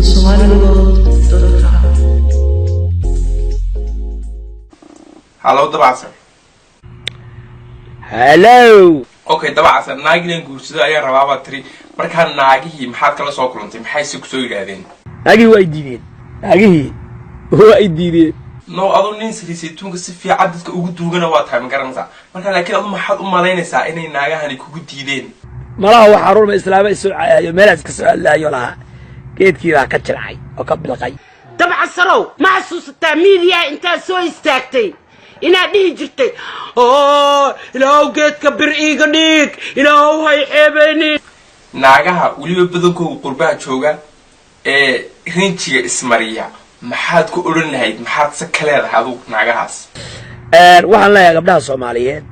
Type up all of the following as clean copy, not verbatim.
Somaliworld.com. Hallo, Dabacasar. Hello. Okay, Dabacasar, naag inaan guursado ayaan rabaabaa tiri. Markaa naagihii maxaad kala soo kulantay? Maxayse kusoo yidhaahdeen? Naagihii waa ay diideen, naagihii waa ay diideen. No, adu nin saliisaytuunka si fiican dadka ugu duugana waa tahay, ma garanaysaa? Marka laakiin adu maxaad u malaynaysaa inay naagahani kugu diideen? Malaha waxaa rurma islaama isoo caayo, meelaas ka soo hadlaayo lahaa, geedkii baa ka jilcay oo ka bilqay. Dabcasarow, ma xasuusataa miidiyaha intaad soo istaagtay inaad dhihi jirtay, "Oo Ilaahow, geedka bir iiga dhig, Ilaahow hay xeebeynin"? Naagaha weliba badankooga qurbaha jooga ee rinjiga ismariya maxaad ku odhan lahayd? Maxaad se ka leedahay adugu naagahaas? Waxaan leeyahay gabdhaha Soomaaliyeed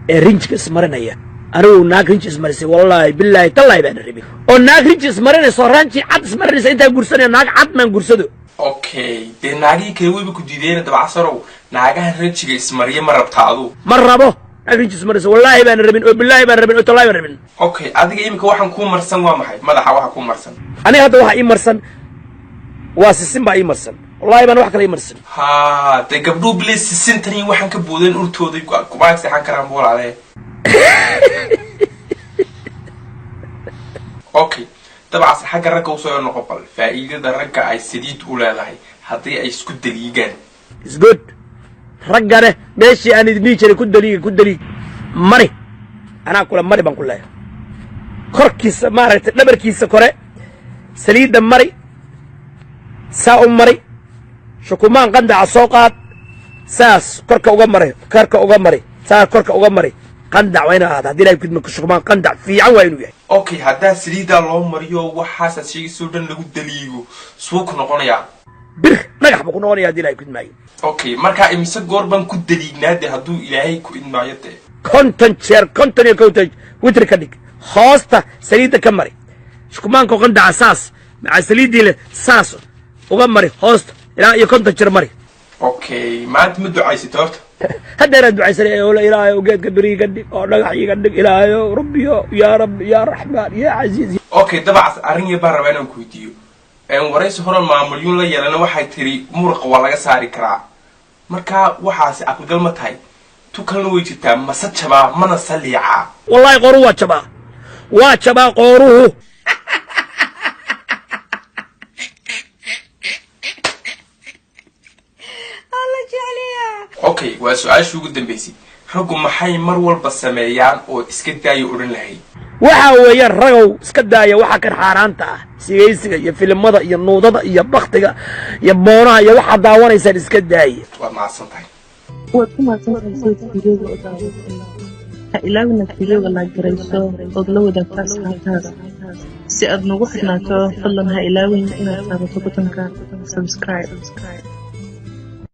ee rinjiga ismarinaya, anigu naag rinji ismarisay, wallaahi, bilaahi, tallaahi baana rabin oo naag rinji ismarinaysa oo ranji cad ismarinaysa intaan guursanaya, naag cad maan guursado. Okay, dee naagihii kale weyba ku diideen. Dabcasarow, naagaha rinjiga ismariya ma rabtaa adugu? Ma rabo naag rinji ismarinaysa, wallaahi baana rabin oo bilaahi baana rabin oo tallaahi baana rabin. Okay, adiga iminka waxaan kuu marsan waa maxay? Madaxa waxa kuu marsan? Aniga hadda waxaa ii marsan waa sisin baa ii marsan, wallahi baan wax kale ii marsan. Ha, dee gabdhuhu bilay sisintani waxaan ka boodeen urtooday kuma seexan karaan walaale. Okay, Dabcas, xagga ragga usoo noqo. Bal faa'iidada ragga ay saliid u leedahay haddii ay isku daliigaan? Is good. Raggane meeshii aan idin dhihi jiray ku daliiga, ku daliig, mari, anaa kula mari baan ku leeyahay. Korkiisa, maaragtay, dhabarkiisa kore saliidda mari, saa u mari. Shukumaan qandaca soo qaad, saas korka uga mari, korka uga mari, saas korka uga mari. Qandac waa inuu ahaada, haddii Ilahay kudma, shukumaan qandac fiican waa inuu yahay. Okay, haddaa saliiddaa loo mariyo, waxaasaad sheegaysa oo dhan lagu daliigo, suu ku noqonayaa? Bir dhagax buu ku noqonaya, haddii Ilahay kudmaayo. Okay, markaa imise goor baan ku daliignaa dee, hadduu Ilaahay ku idmaayo dee? 50 jeer, 51 witri ka dhig. Hoosta saliidda ka mari, shukumaanka qandaca saas maca saliiddii leh saas uga mari hoosta, ilaa iyo 50 jeer mari. Okay, maanta ma ducaysata horta? Haddeeraan ducaysanay ola, "Ilaahay geedka beri iga dhig oo dhagax iga dhig, Ilaahayo, Rabbiyo, yaa Rabbi, yaa Raxmaan, yaa Casiiz." Okay, Dabacas, arrin yar baan rabaa inaan ku weydiiyo. Waraysi hore maamulyuun la yeelana waxay tiri muruqa waa laga saari karaa. Marka waxaasi aqligal ma tahay? Tu kalena way jirtaa, mase jabaa mana saliicaa? Wallaahi qooruhu waa jabaa, waa jabaa qooruhu. Okay, waa su-aashii ugu dambaysay. Raggu maxay mar walba sameeyaan oo iska daayo odhan lahayd? Waxa weeyaan, ragow, iska daaya waxa kan xaaraanta ah, sigaysiga iyo filimada iyo nuudada iyo baktiga iyo boonaha iyo waxaad daawanaysaan, iska daaya. Waad mahadsan tahay. Waad ku mahadsantahay sida fiidiyowga u daawatay. Ha ilaawin inaad fiidiyowga like garayso ood la wadaagto asxaabtaada. Si aad nagu xidhnaato, fadlan ha ilaawin inaad taabato butanka subscribe.